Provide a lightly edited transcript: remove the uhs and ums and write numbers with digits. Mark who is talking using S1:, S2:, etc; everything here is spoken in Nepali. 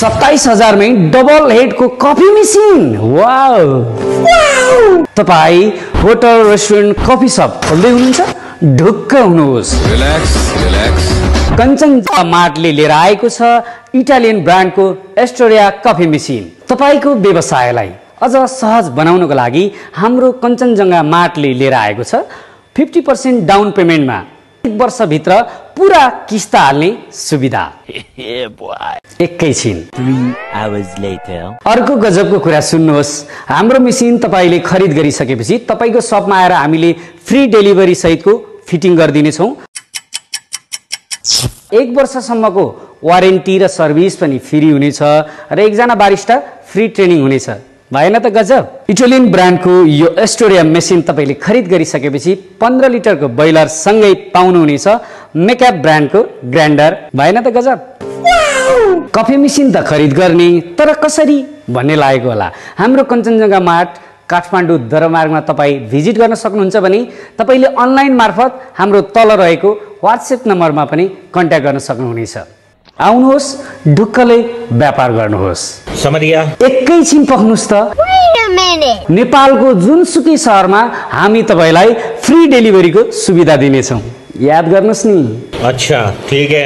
S1: 27,000 में डबल हेड को कॉफी मशीन। वाओ! तपाई होटल रेस्टुरेन्ट कफी शप खोल्दै हुनुहुन्छ ढुक्क हुनुहोस्।
S2: Relax relax.
S1: कञ्चनजङ्घा मार्टले लिएर आएको छ इटालियन ब्रान्डको एस्टोरिया कफी मशीन। तपाईको व्यवसायलाई अझ सहज बनाउनको लागि हाम्रो कञ्चनजङ्घा मार्टले लिएर आएको छ 50% डाउन पेमेन्टमा 1 वर्षभित्र पुरा किस्ता हाल्ने सुविधा। एकैछिन
S3: 3 hours later।
S1: अर्को गजबको कुरा सुन्नुहोस्, हाम्रो मसिन तपाईले खरिद गरिसकेपछि तपाईको शपमा आएर हामीले फ्री डेलिभरी सहितको फिटिङ गरिदिनेछौँ। 1 वर्षसम्मको वारेन्टी र सर्भिस पनि फ्री हुनेछ र एकजना बारिस्टा फ्री ट्रेनिङ हुनेछ। भएन त गजब। इटालियन ब्रान्डको यो एस्टोरिया मेसिन तपाईले खरिद गरिसकेपछि 15 लिटरको बोइलर सँगै पाउनुहुनेछ मेकअप ब्रान्डको ग्राइन्डर। भएन त गजब। कफी मेसिन त खरिद गर्ने, तर कसरी भन्ने लागेको होला। हाम्रो कञ्चनजङ्घा मार्ट काठमाडौँ दरबारमा तपाईँ भिजिट गर्न सक्नुहुन्छ भने तपाईले अनलाइन मार्फत हाम्रो तल रहेको व्हाट्सएप नम्बरमा पनि कन्ट्याक्ट गर्न सक्नुहुनेछ। आउनुहोस् ढुक्कले व्यापार गर्नुहोस्।
S4: समरिया
S1: एकैछिन पक्नुस् त। नेपालको जुनसुकै शहरमा हामी तपाईलाई फ्री डेलिभरीको सुविधा दिनेछौँ। याद गर्नुस् नि।
S4: अच्छा ठीक है।